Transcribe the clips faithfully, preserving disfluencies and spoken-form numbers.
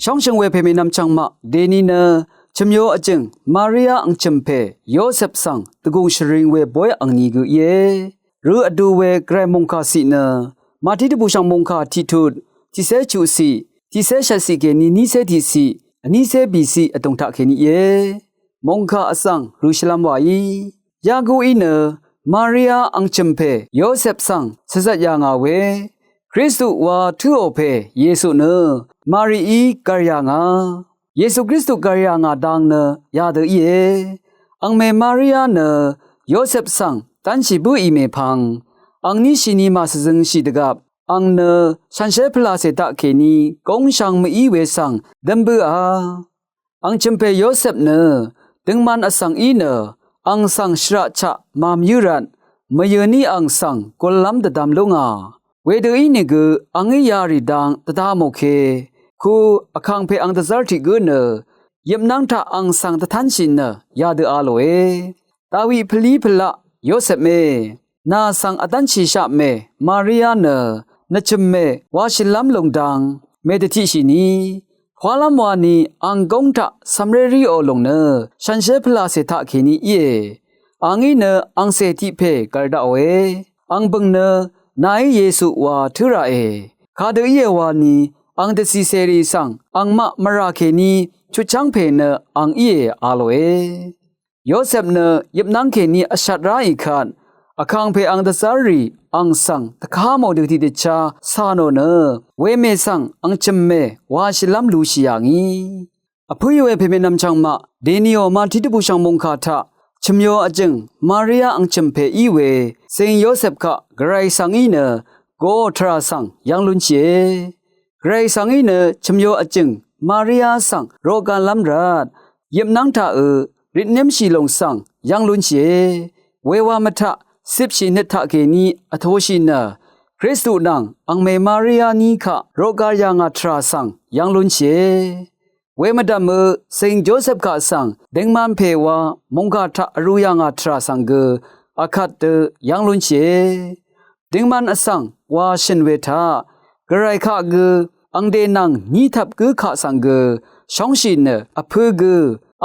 Tóngshø̀ng we pèmènvm chv̀ngmaq dèni nø chø̀myo vjø̀ng Maria angchø̀m pè Yosep svng dvgùng shvring we boy angni gø íe. Rø vdu we gvray mòngkà ciq nø Mati dvbùshv̀ng mòngkà tiqtut tiqcé chuqciq tiqcé shvtciq kèní nícé tiqciq vnícé bìciq vdùng taq kèní íe. Mòngkà vsvng rø shvlv́m wàí. Yaguí nø Maria angchø̀m pè Yosep svng shvzvt yà ngà we Kristu wa tǿò pè Yesu nø Marií gv̀r yà ngà. Yesu Kristu gv̀r yà ngà dang nø yadø íe. Angmè Maria nø Yosep svng dv́nshì bǿì mèpvng angní shìni màshvzøngshì dvgvp ang nø shànshér pvlàcè taqkèní góngshvng mví we svng dø̄m bǿà. Angchø̀m pè Yosep nø døngman vsvng í nø ang svng shvraq chaq màmyǿ rvt mvyø̀ní ang svng gullv́m dvdvm lú ngà. Wedø ínìgø angí yarì dang dvda mòke ku vkàngpè ang dvzv́r tiq gǿ nø yøpnv́ng taq ang svng dvtv́nshì nø yadø a lòe. Dawi pvlí pvlaq Yosepmè, nà svng vdv́nshìshaq mè Maria nø nvchø̀m mè washìlv́m lùng dang mèdvtiqshìni pwalv́m wani ang góng taq cv̀mré ríò lùng nø shànshér pvlàcè taqkèní íe. Angí nø angcè tiq pè gv̀r daqòe. Ang bø̀ng nø nàí Yesu wa tǿ raqe. Kadø íe wani ang dvcìcèrì svng angmaq mvrà kèní chutchv́ng pè nø ang íe a lòe. Yosep nø yøpnv́ng kèní vshat ráì kvt vkàngpè ang dvzv́rrì ang svng dvká mò dø tiqdvchá cà nò nø wemè svng angchø̀m mè washìlv́m lushì yà ngì. Vpǿí we pèmènvm chv̀ngmaq dèniò Mati dvbùshv̀ng mòngkà taq chø̀myo vjø̀ng Maria angchø̀m pè í we cing Yosep kaq gvray svng í nø goò tvrà svng yv́ng lúnshìe. Gvray svng í nø chø̀myo vjø̀ng Maria svng roqgalv́m rvt yøpnv́ng taqø rìtnǿmshì lùng svng yv́ng lúnshìe. Wewa mvtaq cipshì nøt taqkèní vtoshì nø Kristu nvng angmè Maria ní kaq roqgal yà ngà tvrà svng yv́ng lúnshìe. Wemvdv̀mø cing Josep kaq svng dingman pè wa mòngkà taq vrū yà ngà tvrà svng gø akvt dø yv́ng lúnshìe. Dingman vsvng wa shø̀n we taq gvray kaq gø angde nvng ní tvp gǿ kaq svng gø shóngshì nø vpǿ gø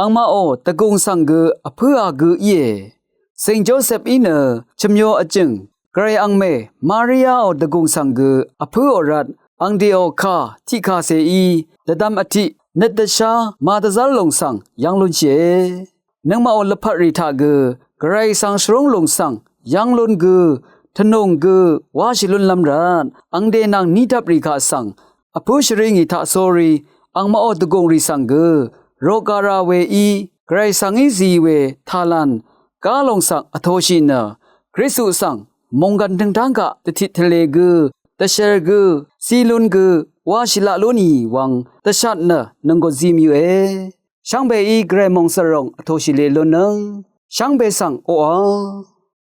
angmaqò dvgùng svng gø vpǿà gø íe. Cing Josep í nø chø̀myo vjø̀ng gvray angmè Mariaò dvgùng svng gø vpǿò rvt angdeò kà tiqkàcèí dvdvm vtiq nøt dvshá màdvzv́r lùng svng yv́ng lúnshìe. Nøngmaqò lvpat rì taq gø gvray svng shvrúng lùng svng yv́ng lún gø tvnùng gø wáshì lúnlv́m rvt angde nvng ní tvp rì kaq svng vpǿ shvri ngì taqsórí angmaqò dvgùng rì svng gø roqga ra weí gvray svng í zi we tàlàn gá lùng svng vtoshì nø Kristu svng mònggv̀n tøngtáng kaq dvtit tvlē gø dvshvr gø zi lún gø wáshì laq lú nì wvng dvshat nø nònggùn zi mvyø̄e. Shvngbeí gvray mòngsvròng vtoshì lē lúnnøng shvngbe svng oqà